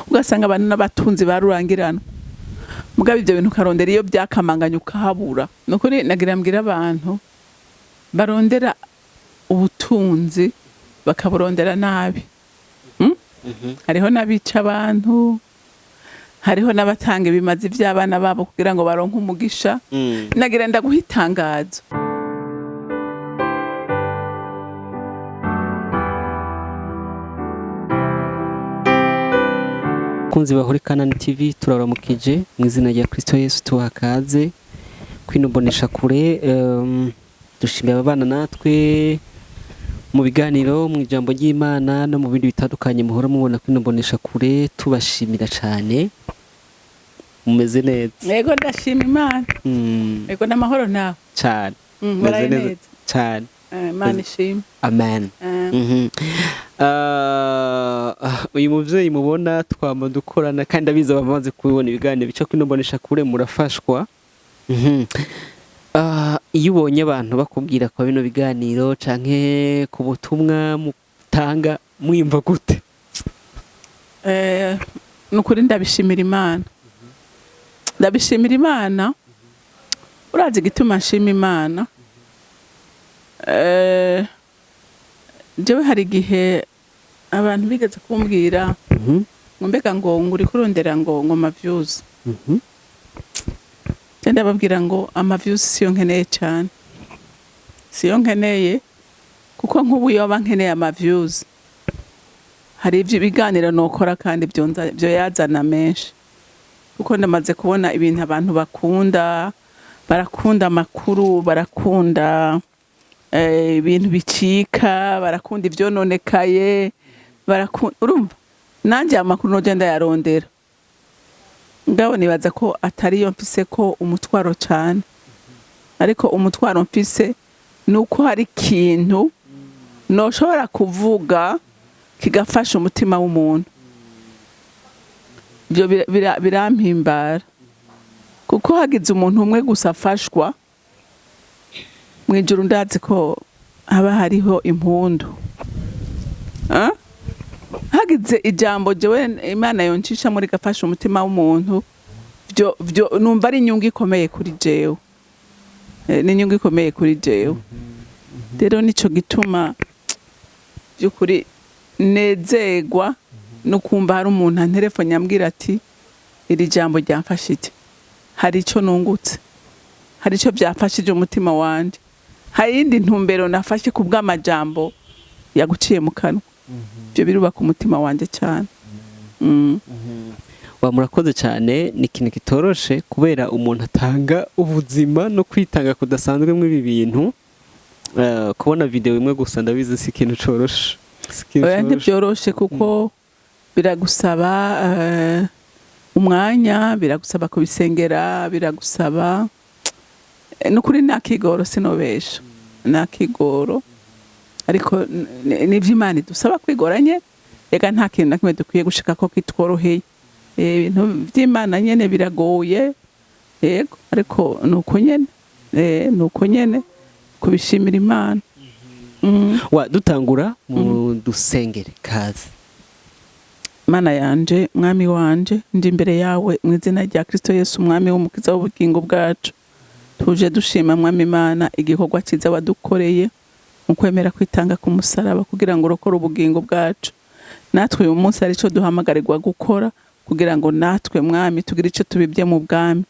Ugasanga abantu n'abatunzi barurangiranwa, mugabo ibyo bintu ukarondera iyo byakamanganye ukahabura. Ni ukuri nagira mbwira abantu barondera ubutunzi bakaburondera nabi. Hariho n'abica abantu, hariho n'abatanga ibimazi by'abana babo kugira ngo baronke umugisha. Nagira ndaguha itangazo. Kunzi bahuri Kanani TV, turaramukije mu izina rya Kristo Yesu, tubaha kaze kwino kure. Dushimiye ababana natwe mu biganiro, mu ijambo ry'Imana no mu bindi bitandukanye muhora mubona kwino kure. Tubashimira cyane, mumeze neza? Yego, ndashima Imana. Yego, n'amahoro nawe? Cyane. Meze Muraye neza neza? Cyane. Imana ishimwe. Amen. Uyu muvyeyi mubona twama dukorana, kandi abiza bamaze kubibona ibiganiro bica kwino kure, murafashwa. Iyo ubonye abantu bakubwira kwa bino biganiro canke ku butumwa mutanga, mwiyumva gute? Ni ukuri ndabishimira Imana, ndabishimira Imana. Urazi igituma nshima Imana? Jewe hari igihe abantu bigeze kumbwira ngo mbega ngo uriko urondera ngo ama views. Je ndababwira ngo ama views siyo nkeneye cyane, siyo nkeneye, kuko nk'ubu yoba nkeneye ama views, hari ibyo ibiganiro nokora kandi byo yazana menshi, kuko ndamaze kubona ibintu abantu bakunda. Barakunda amakuru, barakunda ibintu bicika, barakunda ivyononekaye, barakunda. Urumva nanjye amakuru noje ndayarondera, ngabo nibaza ko atariyo mfise ko umutwaro cyane, ariko umutwaro mfise ni uko hari ikintu noshobora kuvuga kigafasha umutima w'umuntu. Ibyo birampimbara, kuko hagize umuntu umwe gusa afashwa, mu ijuru ndazi ko haba hariho impundu. Ah? Hagize ijambo jewe Imana yoncisha muri gafasha umutima w'umuntu, byo numva ari inyungu ikomeye kuri jewe. Ni inyungu ikomeye kuri jewe. Rero nico gituma by'ukuri nezegwa no kumva hari umuntu antelefone ambwira ati: "Iri jambo ryamfashije, hari ico nungutse, hari ico byafashije umutima wanje, hari iyindi ntumbero nafashe ku bw'amajambo yaguciye mu kanwa." Ibyo birubaka umutima wanje cyane. Wa murakoze cyane. Ni ikintu kitoroshe kubera umuntu atanga ubuzima no kwitanga kudasanzwe muri ibi bintu. Kubona video imwe gusa, ndabizi si ikintu coroshe. Si ikintu Oya, coroshe. Ntibyoroshe, kuko biragusaba umwanya, biragusaba kubisengera, biragusaba nukuri nta kigoro, sinobesha, nta kigoro, ariko nivyo Imana idusaba kwigora nyene. Rega nta kintu na kimwe dukwiye gushika ko kitworoheye. Ibintu vy'Imana nyene biragoye, yego, ariko nuko nyene, nuko nyene kubishimira Imana. Wa dutangura mu dusengere, kaze. Mana yanje, Mwami wanje, ndi imbere yawe mu izina rya Kristo Yesu, Umwami w'Umukiza w'ubugingo bwacu. Tuje dushima, Mwami Imana, igikorwa cyiza wadukoreye mu kwemera kwitanga ku musaraba kugira ngo urokore ubugingo bwacu. Natwe uyu munsi hari icyo duhamagarirwa gukora kugira ngo natwe, Mwami, tugire icyo tubibye mu bwami.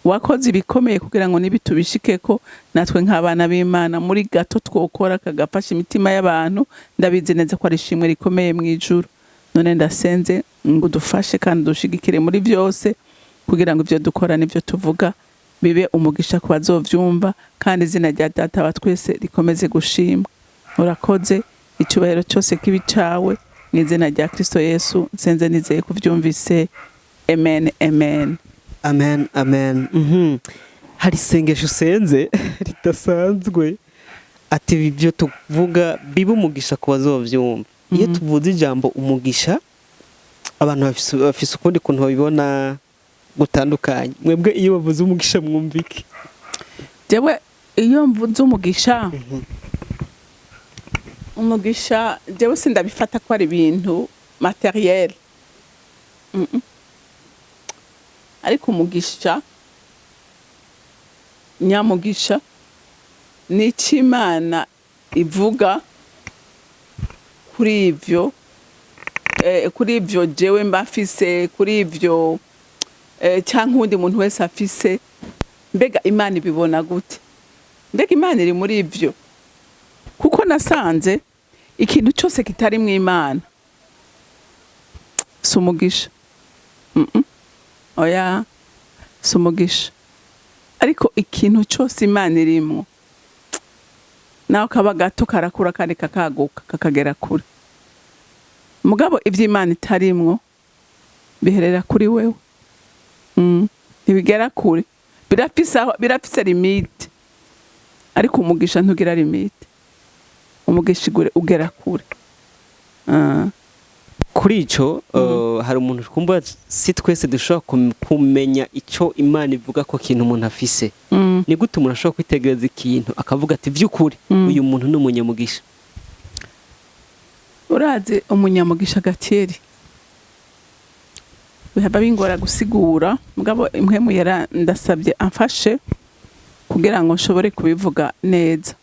Wakoze ibikomeye kugira ngo nibitubishikeko natwe nk'abana b'Imana, muri gato twokora kagafasha imitima y'abantu, ndabizi neza ko ari ishimwe rikomeye mu ijuru. None ndasenze ngo udufashe kandi udushigikire muri byose, kugira ngo ibyo dukora n'ibyo tuvuga bibe umugisha ku bazovyumva, kandi izina rya Data wa twese rikomeze gushimwa. Urakoze, icyubahiro cyose kibi cawe, mu izina rya Kristo Yesu nsenze nizeye kuvyumvise. Amen, amen. Amen, amen. Hari isengesho usenze ridasanzwe, ati ibyo tuvuga bibe umugisha ku bazovyumva. Iyo tuvuze ijambo umugisha, abantu bafise ukundi kuntu babibona gutandukanye. Mwebwe iyo bavuze umugisha mwumva iki? Jewe iyo mvuze umugisha, umugisha jewe sindabifata ko ari ibintu matériel. Mm-mm. Ariko umugisha nyamugisha ni icyo Imana ivuga kuri ivyo, kuri ivyo jewe mba mfise, kuri ivyo canke uwundi muntu wese afise. Mbega Imana ibibona gute? Mbega Imana iri muri ivyo? Kuko nasanze ikintu cyose kitarimwo Imana si umugisha. Oya, si umugisha. Ariko ikintu cyose Imana irimwo, naho kaba gato, karakura kandi kakaguka, kakagera kure. Mugabo ivyo Imana itarimwo biherera kuri wewe. Ntibigera kure, birafise limite. Ariko umugisha ntugira limite, umugisha ugera kure. Kuri ico, hari umuntu twumva, si twese dushobora kumenya ico Imana ivuga ko kintu umuntu afise. Ni gute umuntu ashobora kwitegereza ikintu akavuga ati: "Vy'ukuri, uyu muntu ni umunyamugisha"? Urazi umunyamugisha Gatiyeri, bihava bingora gusigura, mugabo impwemu yera ndasabye amfashe kugira ngo nshobore kubivuga neza.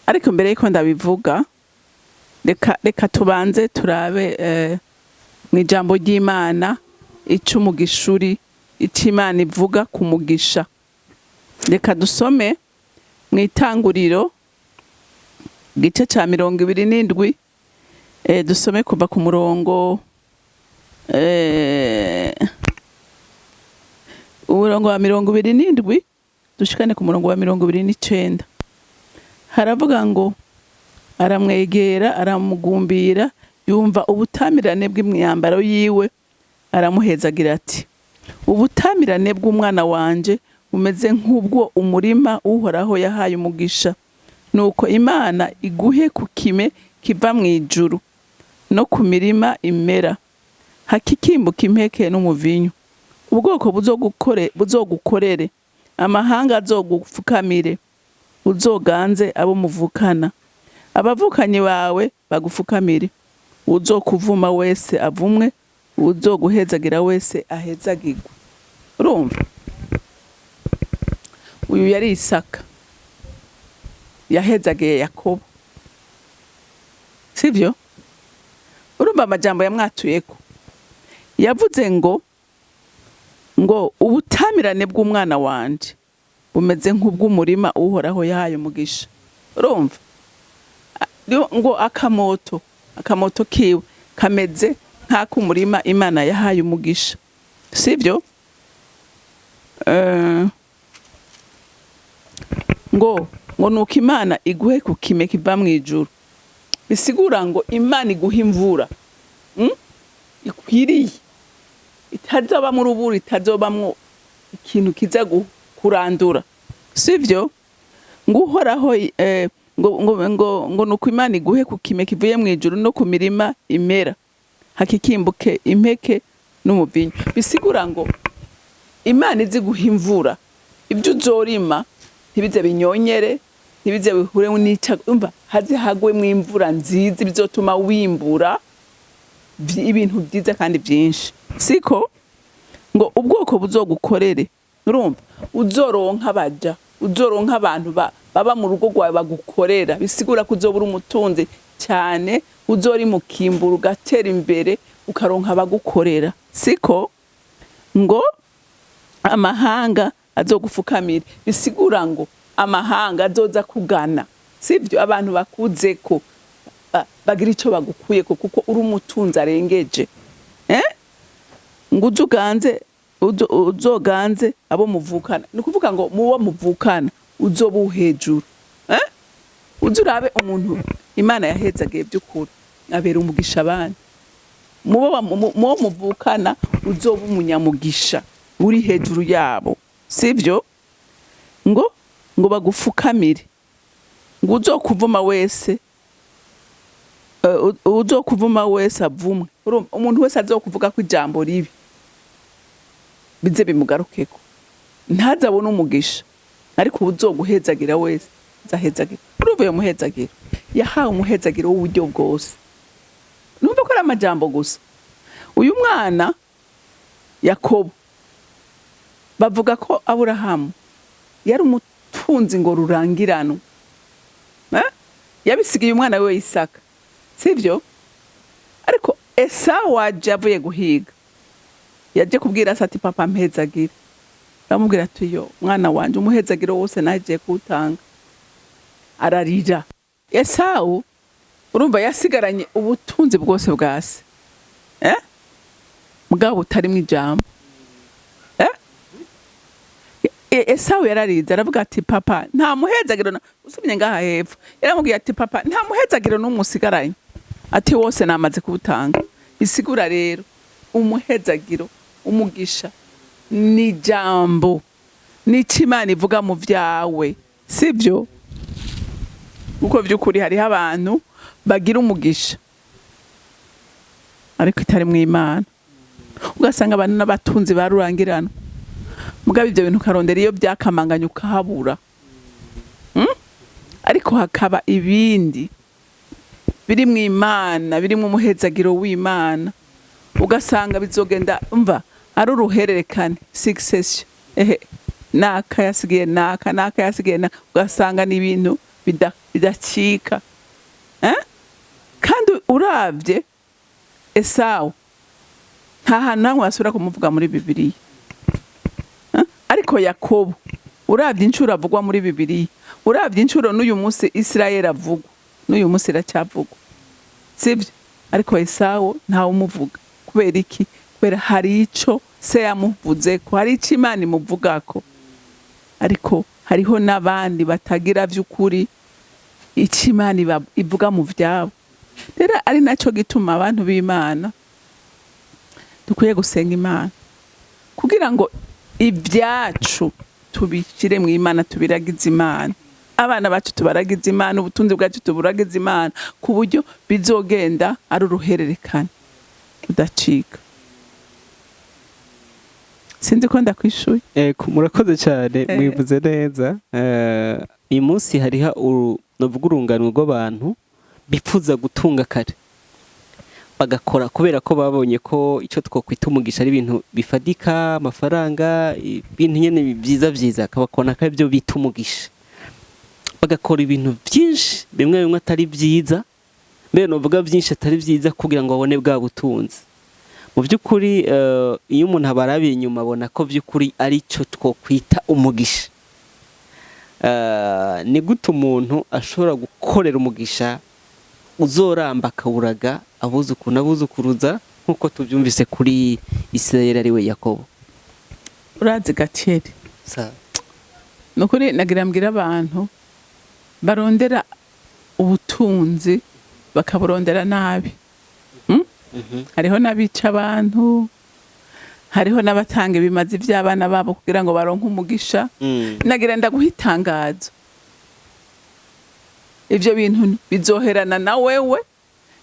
Ariko mbere yuko ndabivuga, reka tubanze turabe mu ijambo ry'Imana ico umugisha uri, ico Imana ivuga ku mugisha. Reka dusome mu Itanguriro, igice ca 27, dusome kuva ku murongo umurongo wa 27 dushikane ku murongo wa 29. Haravuga ngo: "Aramwegera, aramugumbira, yumva ubutamirane bw'imyambaro yiwe, aramuhezagira ati: 'Ubutamirane bw'umwana wanje bumeze nk'ubwo umurima Uhoraho yahaye umugisha. Nuko Imana iguhe ku kime kiva mu ijuru no ku mirima imera, hakikimbuka impeke n'umuvinyu. Ubwoko buzogukorere, amahanga azogufukamire. Uzoganze abo muvukana, abavukanyi bawe bagufukamire. Uzokuvuma wese avumwe, uzoguhezagira wese ahezagirwe.'" Urumva, uyu yari Isaka yahezagiye Yakobo, sivyo? Urumva amajambo yamwatuyeko, yavuze ngo "Ubutamirane bw'umwana wanje bumeze nk'ubw'umurima Uhoraho yahaye umugisha." Urumva, ngo akamoto kiwe kameze nk'ak'umurima Imana yahaye umugisha, sivyo? Ngo nuko Imana iguhe ku kime kiva mu ijuru, bisigura ngo Imana iguha imvura ikwiriye, itazobamwo urubura, itazobamwo ikintu kiza kurandura, sivyo? Ngo Uhoraho ngo nuko Imana iguhe ku kime kivuye mu ijuru no ku mirima imera, hakikimbuke impeke n'umuvinyu. Bisigura ngo Imana izi guha imvura, ibyo uzorima ntibize binyonyere, ntibize bihure n'ica. Umva, haze hagwemwo imvura nziza bizotuma wimbura ibintu byiza kandi byinshi, siko? Ngo ubwoko buzogukorere. Urumva, uzoronka abaja, uzoronka abantu baba mu rugo rwawe bagukorera. Bisigura ko uzobura umutunzi cyane, uzori mukimbura, ugatera imbere, ukaronka abagukorera, siko? Ngo amahanga azogufukamira, bisigura ngo amahanga azoza kugana, sivyo? Abantu bakuze ko bagira ico bagukuyeko kuko uri umutunzi arengeje. Ngo uze uganze, uzoganze abo muvukana. Ni ukuvuga ngo mubo muvukana uzoba hejuru. Uze urabe umuntu Imana yahezagiye by'ukuri, abera umugisha abandi. Mubo muvukana uzoba umunyamugisha uri hejuru yabo, sivyo? Ngo bagufukamire. Ngo uzokuvuma wese, uzokuvuma wese avumwe. Urumva, umuntu wese azokuvuga ko ijambo ribi, bize bimugarukeko, ntazabone umugisha. Ariko uzoguhezagira wese azahezagira. Urumva, uyo muhezagiro yahawe umuhezagiro w'uburyo bwose. Amajambo gusa. Uyu mwana Yakobo, bavuga ko Aburahamu yari umutunzi ngo rurangiranwa. Eh? Yabisigiye umwana we Isaka, sivyo? Ariko Esawu aje avuye guhiga, yaje kubwira se ati: "Papa, mpezagire." Aramubwira ati: "Yo mwana wanje, umuhezagiro wose nagiye kuwutanga." Ararira. Esawu, urumva, yasigaranye ubutunzi bwose bwa se, eh? Mugabo butarimwo ijambo, eh? Esawu yararize, aravuga ati: "Papa, nta muhezagiro usubye ngaha hepfo." Yaramubwiye ati: "Papa, nta muhezagiro n'umwe usigaranye," ati: "Wose namaze kuwutanga." Bisigura rero umuhezagiro, umugisha ni ijambo, n'icyo Imana ivuga mu vyawe, sibyo? Kuko by'ukuri hariho abantu bagira umugisha ariko itari mu Imana, ugasanga abantu n'abatunzi barurangirana, mugabo ibyo bintu ukarondera iyo byakamanganya ukahabura. Ariko hakaba ibindi biri mu Imana, biri mu umuhezagiro w'Imana, ugasanga bizogenda, mva, ari uruhererekane, succession, ehe, naka yasigiye naka, naka yasigiye naka, ugasanga ni ibintu bidacika, eh? Kandi uravye Esawu, nta hantu namwe basubira kumuvuga muri Bibiliya, eh? Ariko Yakobo, uravye incuro avugwa muri Bibiliya, uravye incuro n'uyu munsi Isirayeli avugwa, n'uyu munsi iracyavugwa, sivyo? Ariko Esawu ntawe umuvuga. Kubera iki? Kubera hari ico se yamuvuzeko, hari ico Imana imuvugako. Ariko hariho n'abandi batagira vy'ukuri ico Imana ivuga mu vyabo. Rero ari naco gituma abantu b'Imana dukwiye gusenga Imana kugira ngo ibyacu tubishyire mu Imana, tubiragize Imana, abana bacu tubaragize Imana, ubutunzi bwacu tuburagize Imana, ku buryo bizogenda ari uruhererekane rudacika. Sinzi ko ndakwishuye. Ego, murakoze cyane. Mwivuze neza. Uyu munsi hariho novuga urungano rw'abantu bipfuza gutunga kare, bagakora kubera ko babonye ko icyo twokwita umugisha ari ibintu bifadika, amafaranga, ibintu nyene byiza byiza, akabakona ko aribyo bita umugisha, bagakora ibintu byinshi, bimwe bimwe atari byiza, mbere novuga byinshi atari byiza, kugira ngo babone bwa butunzi. Mu by'ukuri, iyo umuntu abarabiye inyuma, abona ko by'ukuri ari cyo twokwita umugisha. Ni gute umuntu ashobora gukorera umugisha uzoramba, akawuraga abuzukuru n'abuzukuruza, nk'uko tubyumvise kuri Isirayeli, ari we Yakobo? Urazi Gakeri, ni ukuri nagira mbwira abantu barondera ubutunzi bakaburondera nabi. Hariho n'abica abantu, hariho n'abatanga ibimazi by'abana babo kugira ngo baronke umugisha. Nagira ndaguha itangazo: ivyo bintu bizoherana na wewe,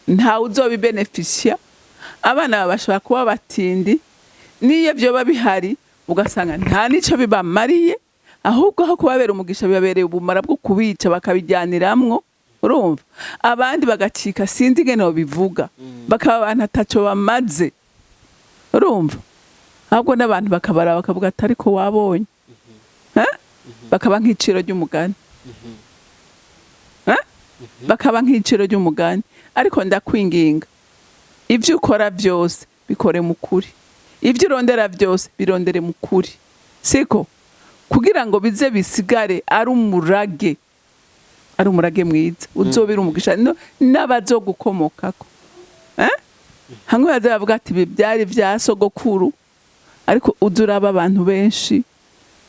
ntawe uzobibenefisya. Abana bawe bashobora kuba batindi, n'iyo vyoba bihari ugasanga nta nico bibamariye, ahubwo aho kubabera umugisha bibabereye ubumara bwo kubica, bakabijyaniramwo. Urumva, abandi bagacika, sinzi ingene bivuga, bakaba abantu ataco bamaze. Urumva, ahubwo n'abantu bakabara bakavuga ati: "Ariko wabonye?" Eh? Bakaba nk'iciro ry'umugani. Eh? Bakaba nk'iciro ry'umugani. Ariko ndakwinginga, ibyo ukora byose bikore mu kuri, ibyo urondera byose birondere mu kuri, siko? Kugira ngo bize bisigare ari umurage, ari umurage mwiza uzobera umugisha n'abazogukomokako, eh? Hamwe baza bavuga ati: "Ibi byari bya sogokuru." Ariko uza uraba abantu benshi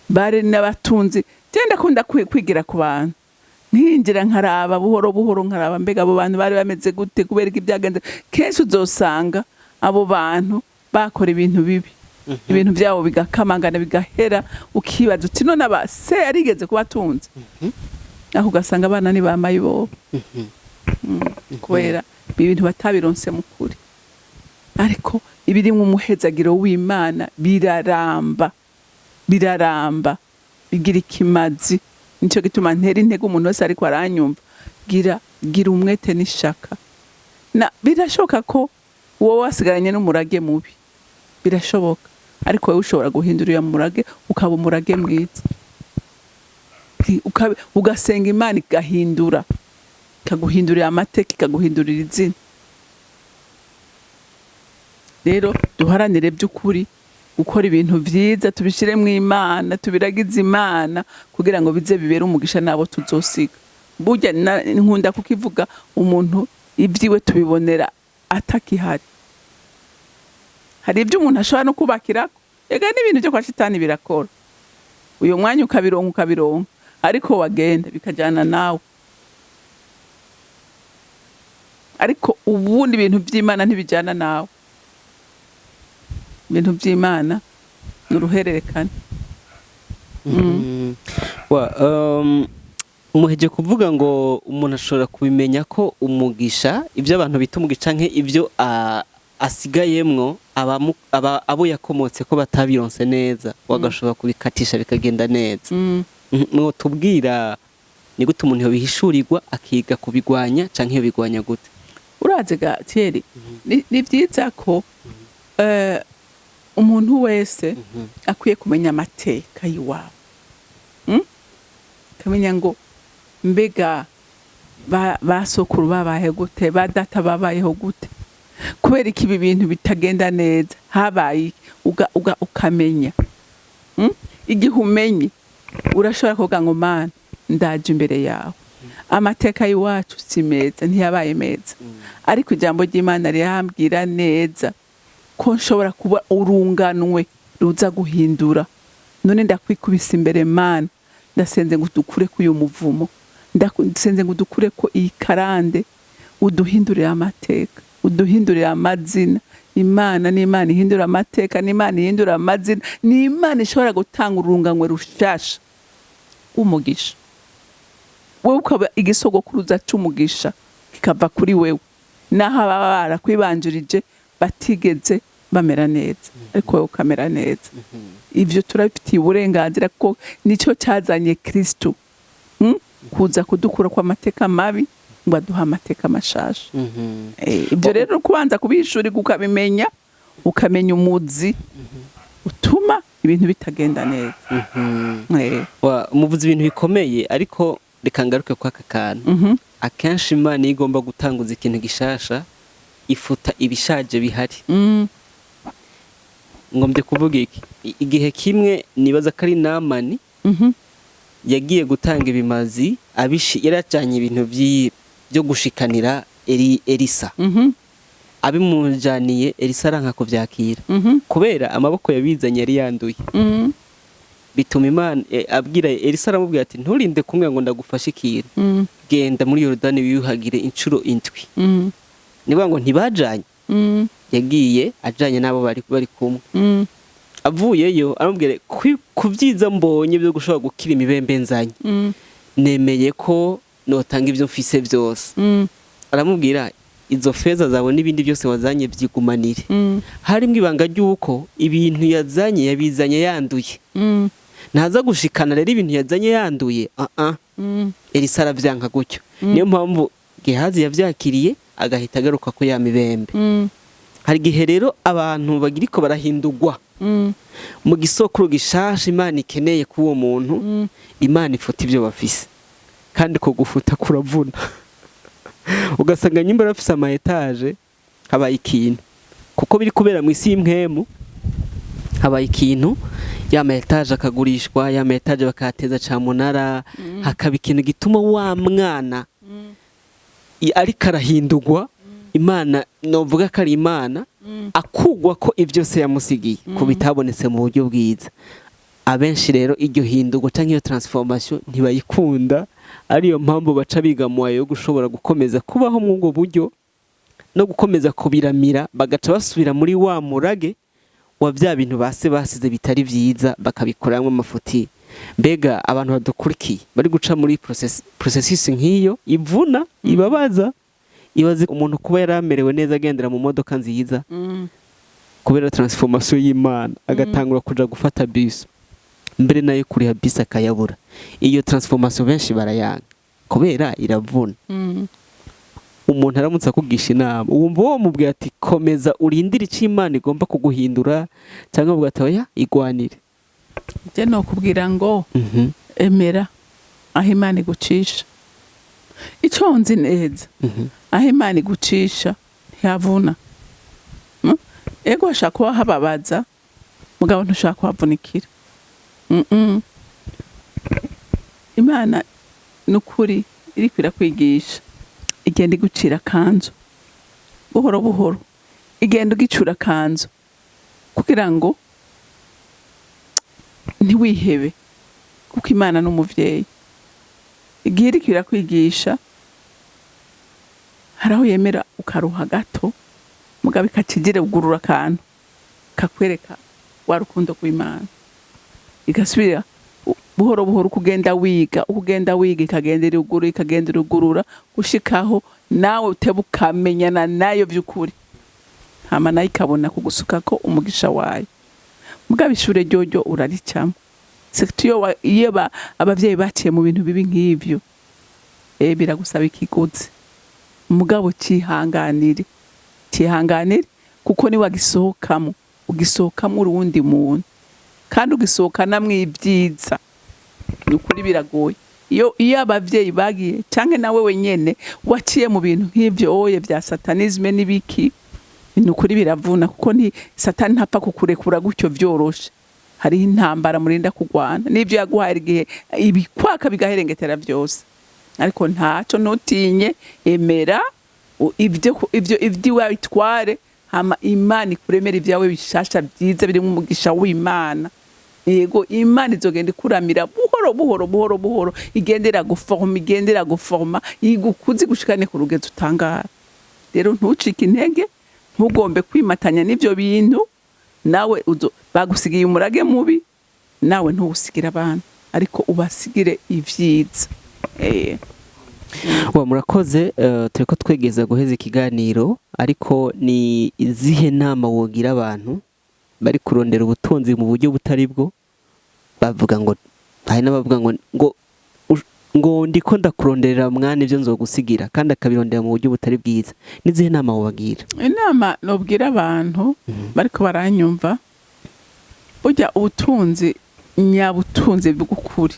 bari n'abatunzi, genda kunda kwigira ku bantu, nkinjira nkaraba buhoro buhoro, nkaraba mbega abo bantu bari bameze gute, kubera ko ibyagenze kenshi uzosanga abo bantu bakora ibintu bibi, ibintu byabo bigakamangana, bigahera, ukibaza uti: "None aba se yarigeze kuba atunze?" Aho ugasanga abana ni ba mayibobo, kubera ibintu batabironse mu kuri. Ariko ibirimwo umuhezagiro w'Imana biraramba, biraramba, bigira ikimazi. Nicyo gituma ntera intege umuntu wese ariko aranyumva: gira umwete n'ishaka. Na birashoboka ko Wowe wasigaranye n'umurage mubi, birashoboka, ariko wowe ushobora guhindura uyo murage ukaba umurage mwiza. Ugasenga Imana igahindura, ikaguhindurira amateka, ikaguhindurira izina. Rero duharanire by'ukuri gukora ibintu vyiza, tubishiremwo Imana, tubiragize Imana, kugira ngo bize bibere umugisha n'abo tuzosiga. Burya nkunda kukivuga, umuntu ibyiwe tubibonera atakihari. Hari ibyo umuntu ashobora no kubakirako, ega n'ibintu byo kwa shitani birakora, uyu mwanya ukabironka, ukabironka, ariko wagenda bikajyana nawe. Ariko ubundi ibintu by'Imana ntibijyana nawe. Ibintu by'Imana ni uruhererekane. Muheje kuvuga ngo umuntu ashobora kubimenya ko umugisha, ibyo abantu bita umugisha canke ibyo asigayemwo, abo yakomotse ko batabironse neza, wagashobora kubikatisha bikagenda neza. Mwotubwira ni gute umuntu yobihishurirwa akiga kubigwanya, canke yobigwanya gute? Urazi ga Thierry, ni byiza ko umuntu wese akwiye kumenya amateka y'iwabo. Akamenya ngo mbega ba sokuru babaye gute, ba data babayeho gute, kubera iki ibi bintu bitagenda neza, habaye iki? Ukamenya. Igihe umenye urashobora kuvuga ngo: "Mana, ndaje imbere yawe, amateka y'iwacu si meza, ntiyabaye meza, ariko ijambo ry'Imana rirambwira neza ko nshobora kuba urunganwe ruza guhindura. None ndakwikubisa imbere, Mana, ndasenze ngo udukure ko uyu muvumo, ndasenze ngo udukure ko iyi karande, uduhindurire amateka, uduhindurire amazina." Imana ni Imana ihindura amateka, ni Imana ihindura amazina, ni Imana ishobora gutanga urunganwe rushasha umugisha, wewe ukaba igisogokuruza c'umugisha kikava kuri wewe, naho ababa barakwibanjirije batigeze bamera neza, ariko wowe ukamera neza. Ivyo turabifitiye uburenganzira, kuko nicyo cyazanye Kristo, Kuza kudukura ku amateka mabi ngo aduhe amateka mashasha. Ibyo rero kubanza kubishurirwa, ukabimenya, ukamenya umuzi utuma ibintu bitagenda neza. Muvuze ibintu bikomeye, ariko reka ngaruke kwa aka kantu. Akenshi Imana iyo igomba gutanguza ikintu gishasha, ifuta ibishaje bihari. Ngombye kuvuga iki? Igihe kimwe nibaza ko ari Namani yagiye gutanga ibimazi, abishi yarajanye ibintu byo gushikanira Elisa. Abimujaniye, Elisa aranka kuvyakira kubera amaboko yabizanye yari yanduye. Bituma Imana abwira Elisa, aramubwira ati: "Nturinde kumwe ngo ndagufashe ikintu, genda muri Yorodani wiyuhagire inshuro 7." Ni ngo ntibajanye, yagiye ajanye n'abo bari kumwe. Avuyeyo aramubwira: "Ku byiza mbonye byo gushobora gukira imibembe nzanye, nemeye ko notanga ibyo mfise byose." Aramubwira: "Izo feza zawe n'ibindi byose wazanye byigumanire." Harimo ibanga ry'uko ibintu yazanye yabizanye yanduye. Ntaza gushikana rero ibintu yazanye yanduye. Ah ah. Elisa aravyanka gutyo. Niyo mpamvu Gehazi yavyakiriye agahita agaruka ko ya mibembe. Hari igihe rero abantu bagiriko barahindurwa mu gisokuru gishasha Imana ikeneye k'uwo muntu, Imana ifuta ibyo bafise, kandi ko gufuta kuravuna. Ugasanga nyimba bafise ama étages, habaye ikintu, kuko biri kubera mu isi y'impwemu, habaye ikintu, ya ma étages akagurishwa, ya ma étages bakayateza camunara, hakaba ikintu gituma wa mwana ariko arahindurwa, Imana novuga ko ari Imana, akugwa ko ibyo se yamusigiye ku bitabonetse mu buryo bwiza. Abenshi rero iryo hindurwa cyangwa iyo transformation ntibayikunda, ariyo mpamvu baca biga mu yo gushobora gukomeza kubaho muri ubwo buryo no gukomeza kubiramira, bagaca basubira muri wa murage wa bya bintu base basize bitari byiza, bakabikoramwo amafuti. Mbega abantu badukurikiye bari guca muri processus nk'iyo ivuna, ibabaza, ibaze umuntu kuba yari amerewe neza, agendera mu modoka nziza, kubera transformation y'Imana agatangura kuja gufata bisi, mbere nayo kuriha bisi akayabura. Iyo transformation benshi barayanga kubera iravuna. Umuntu aramutse akugisha inama, wumva wamubwira ati komeza urindire icyo Imana igomba kuguhindura, cyangwa uvuga ati oya, igwanire? Je nokubwira ngo emera aho Imana igucisha. Icyo nzi neza, aho Imana igucisha ntihavuna. Ego, hashobora kuba hababaza, mugabo ntushobora kuhavunikira. Imana ni ukuri iriko irakwigisha, igenda igucira akanzu buhoro buhoro, igenda ugicura akanzu kugira ngo ntiwihebe, kuko Imana ni umuvyeyi. Igihe iriko irakwigisha, hari aho yemera ukaruha gato, mugabo ikacigira ugurura akantu kakwereka wa rukundo rw'Imana, igasubira buhoro buhoro. Uko ugenda wiga, uko ugenda wiga, ikagenda iruguru, ikagenda irugurura, gushikaho nawe uteba ukamenyana nayo by'ukuri, hama nayo ikabona kugusukako umugisha wayo. Mugabo ishure ryoryo uraricamo, surtout iyo abavyeyi baciye mu bintu bibi nk'ivyo, biragusaba ikiguzi. Mugabo cihanganire, cihanganire, kuko niwagisohokamo, ugisohokamo uri uwundi muntu, kandi ugisohokanamwo ibyiza. Ni ukuri biragoye iyo abavyeyi bagiye, canke nawe wenyene waciye mu bintu nk'ivyo oye vya satanisme n'ibiki. Ni ukuri biravuna, kuko ni Satani ntapfa kukurekura gutyo vyoroshe. Hariho intambara murinda kurwana n'ivyo yaguhaye, igihe ibikwaka bigaherengetera vyose. Ariko ntaco, ntutinye, emera ivyo iwawe itware, hama Imana ikuremera ibyawe bishasha byiza birimo umugisha w'Imana. Yego, Imana izogenda ikuramira buhoro buhoro, buhoro buhoro, igenda iraguforma, igenda iraguforma, igukuze, igushikane ku rugezo utangara. Rero ntucike intege, ntugombe kwimatanya n'ivyo bintu. Nawe bagusigiye umurage mubi, nawe ntuwusigire abana, ariko ubasigire ivyiza. Wa murakoze. Turiko twegeza guheza ikiganiro, ariko ni izihe nama wogira abantu bari kurondera ubutunzi mu buryo butari bwo? Bavuga ngo, hari n'abavuga ngo ndiko ndakuronderera mwana ibyo nzogusigira, kandi akabirondera mu buryo butari bwiza. N'izihe nama wobagira? Inama nobwira abantu bariko baranyumva, burya ubutunzi nyabutunzi bw'ukuri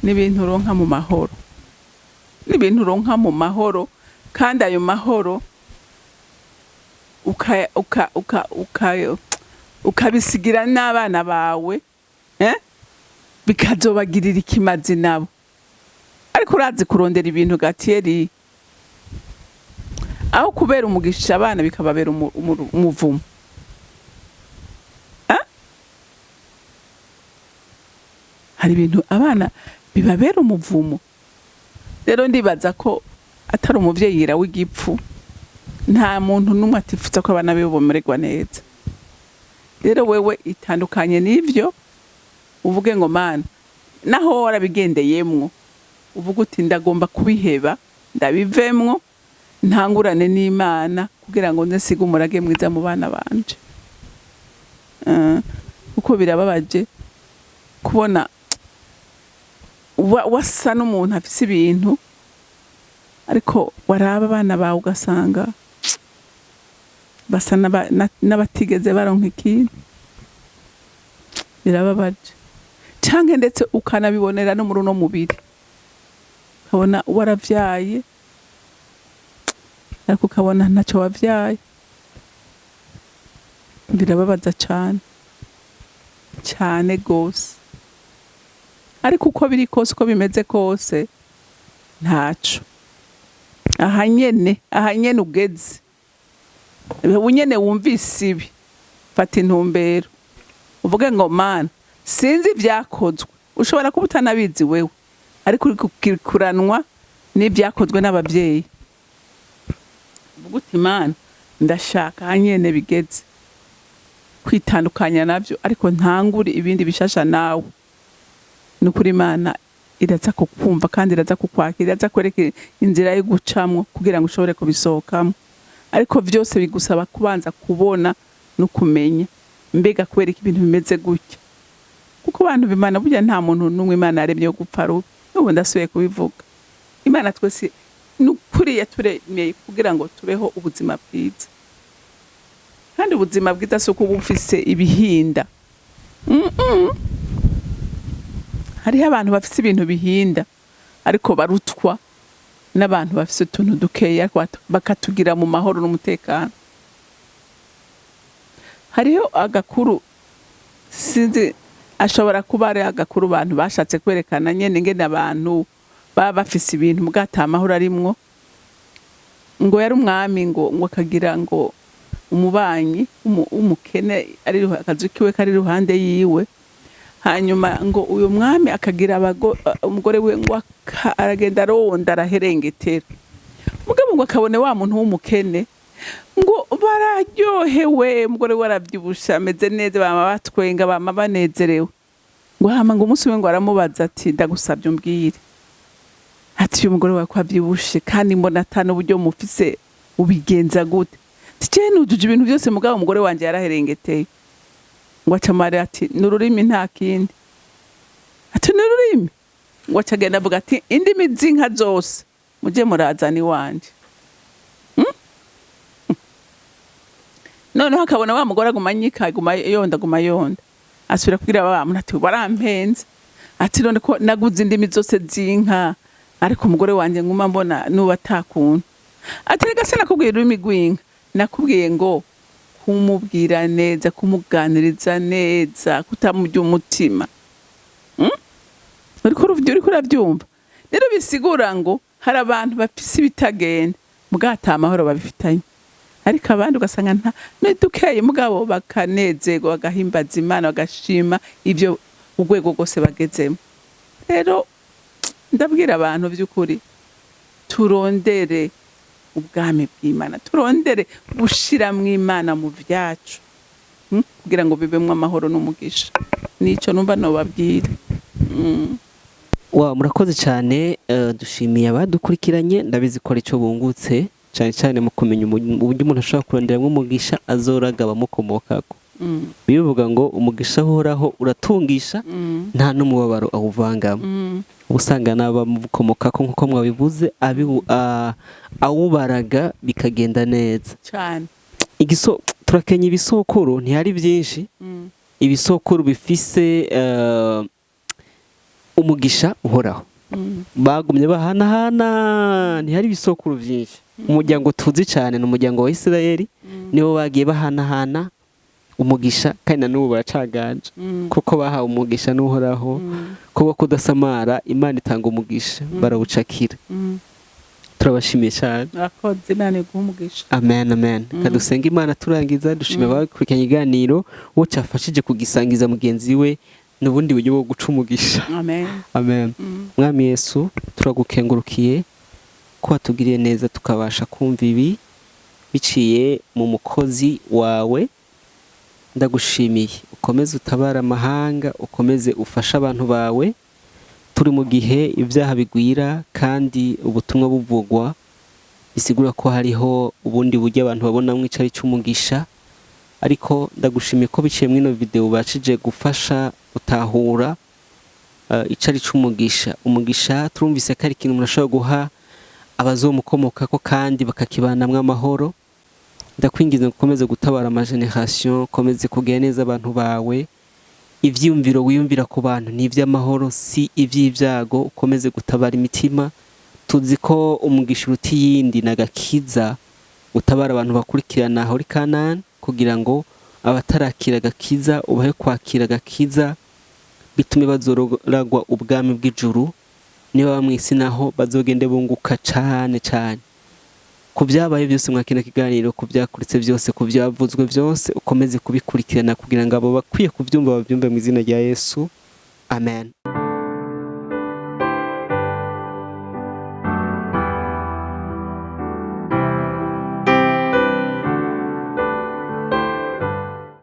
n'ibintu uronka mu mahoro, n'ibintu uronka mu mahoro, kandi ayo mahoro ukabisigira n'abana bawe, eh? Bikazobagirira ikimazi nabo. Ariko urazi kurondera ibintu gatiyeri, aho kubera umugisha abana bikababera umuvumo. Ah? Hari ibintu abana bibabera umuvumo. Rero ndibaza ko atari umuvyeyi w'igipfu, nta muntu n'umwe atifuza ko abana biwe bomererwa neza. Rero wewe itandukanye n'ivyo, uvuge ngo Mana, naho warabigendeyemwo, uvuge uti ndagomba kubiheba, ndabivemwo, ntangurane n'Imana kugira ngo nze nsige umurage mwiza mu bana banje. Kuko birababaje kubona wasa n'umuntu afise ibintu, ariko waraba abana bawe ugasanga basa n'abatigeze baronka ikintu. Birababaje. Canke ndetse ukanabibonera no muri uno mubiri, ukabona waravyaye ariko ukabona ntaco wavyaye. Birababaza cane cane gose. Ariko uko biri kose, uko bimeze kose, ntaco. Aha nyene ugeze ubu nyene wumvise ibi, fata intumbero, uvuge ngo Mana, sinzi ibyakozwe. Ushobora kuba utanabizi wewe, ariko uri gukikuranwa n'ibyakozwe n'ababyeyi. Uvuge uti Mana, ndashaka aha nyene bigeze kwitandukanya navyo, ariko ntangure ibindi bishasha nawe. Ni ukuri Imana iraza kukumva kandi iraza kukwakira, iraza kwereka inzira yo gucamwo kugira ngo ushobore kubisohokamo. Ariko vyose bigusaba kubanza kubona no kumenya mbega kubera ko ibintu bimeze gutya. Kuko abantu b'Imana, burya nta muntu n'umwe Imana yaremye yo gupfa rubi. N'ubu ndasubiye kubivuga, Imana twese Ni ukuri yaturemeye kugira ngo tubeho ubuzima bwiza. Kandi ubuzima bwiza si uko uba ufise ibihinda. Hariho abantu bafise ibintu bihinda, ariko barutwa n'abantu bafise utuntu dukeya, ariko bakatugira mu mahoro n'umutekano. Hariho agakuru, sinzi, ashobora kuba ari agakuru abantu bashatse kwerekana nyene ingene abantu baba bafise ibintu muga ata mahoro arimwo. Ngo yari umwami, ngo akagira ngo umubanyi w'umukene ari akazu kiwe kari iruhande yiwe. Hanyuma ngo uyu mwami akagira umugore we, ngo aragenda aronda, araherengetera, mugabo ngo akabone wa muntu w'umukene ngo bararyohewe, umugore we aravyibushe, ameze neza, bama batwenga, bama banezerewe. Ngo hama ngo umunsi umwe ngo aramubaza ati: "Ndagusavye umbwire," ati: "Uyu mugore wawe ko avyibushe kandi mbona ata n'uburyo mufise, ubigenza gute?" Ati: "Jewe nujuje ibintu byose, mugabo umugore wanje yaraherengeteye." Ngo aca amarira, ati: "Ni ururimi, nta kindi." Ati: "Ni ururimi." Ngo aca agenda avuga ati: "Indimi z'inka zose muje murazana iwanje." Noneho akabona wa mugore aguma anyika, aguma yonda, aguma yonda. Asubira kubwira wa muntu ati: "Warampenze," ati: "None ko naguze indimi zose z'inka, ariko umugore wanje nguma mbona nuba atakuntu." Ati: "Rega se nakubwiye ururimi rw'inka, nakubwiye ngo kumubwira neza, kumuganiriza neza, kutamurya umutima." Uriko uravyumva? Rero bisigura ngo hari abantu bafise ibitagenda mugabo ata amahoro babifitanye, ariko abandi ugasanga nta dukeye, mugabo bakanezerwa, bagahimbaza Imana, bagashima ibyo urwego rwose bagezemo. Rero ndabwira abantu by'ukuri, turondere ubwami bw'Imana, turondere gushiramwo Imana mu vyacu, kugira ngo bibemwo amahoro n'umugisha. Nico numva nobabwira. Wa murakoze cyane. Dushimiye abadukurikiranye. Ndabizi ko ari cyo bungutse cyane cyane mu kumenya uburyo umuntu ashobora kuronderamo umugisha azoraga abamukomokako. Bivuga ngo umugisha uhoraho uratungisha, nta n'umubabaro awuvangamo. Uba usanga n'abamukomokako, nk'uko mwabivuze, awubaraga bikagenda neza. Cyane. Igiso turakenya ibisokuru, ntihari byinshi. Ibisokuru bifise umugisha uhoraho bagumye bahanahana, ntihari ibisokuru byinshi. Umuryango tuzi cyane ni umuryango wa Isirayeli. Nibo bagiye bahanahana umugisha, kandi na n'ubu baracaganje, kuko bahawe umugisha n'Uhoraho kuba kudasamara. Imana itanga umugisha, barawucakira. Turabashimiye cyane. Murakoze, Imana iguhe umugisha. Amen, amen. Kadusenga Imana turangiza. Dushima abakurikiranye ikiganiro, uwo cyafashije kugisangiza mugenzi we n'ubundi buryo bwo guca umugisha. Amen. Amen. Mwami Yesu, turagukengurukiye ko watugiriye neza, tukabasha kumva ibi biciye mu mukozi wawe. Ndagushimiye, ukomeze utabara amahanga, ukomeze ufashe abantu bawe. Turi mu gihe ibyaha bigwira kandi ubutumwa buvugwa, bisigura ko hariho ubundi buryo abantu babonamwo icari cy'umugisha. Ariko ndagushimiye ko biciye muri ino video ubashije gufasha gutahura icari c'umugisha. Umugisha turumvise ko ari ikintu umuntu ashobora guha abazomukomokako kandi bakakibanamwo amahoro. Ndakwingiza ngo ukomeze gutabara amageneration, ukomeze kugira neza abantu bawe. Ivyiyumviro wiyumvira ku bantu ni ivy'amahoro, si ivy'ibyago. Ukomeze gutabara imitima. Tuzi ko umugisha uruta iyindi n'agakiza. Utabara abantu bakurikirana aho uri Kanani, kugira ngo abatarakira agakiza ubahe kwakira agakiza, bitume bazoragwa ubwami bw'ijuru. Niba mw'isi naho bazogende bunguka cane cane ku byabaye byose mwa kino kiganiro, ku byakuritse byose, ku byavuzwe byose. Ukomeze kubikurikirana kugira ngo abo bakwiye kubyumva babyumve, mu izina rya Yesu, amen.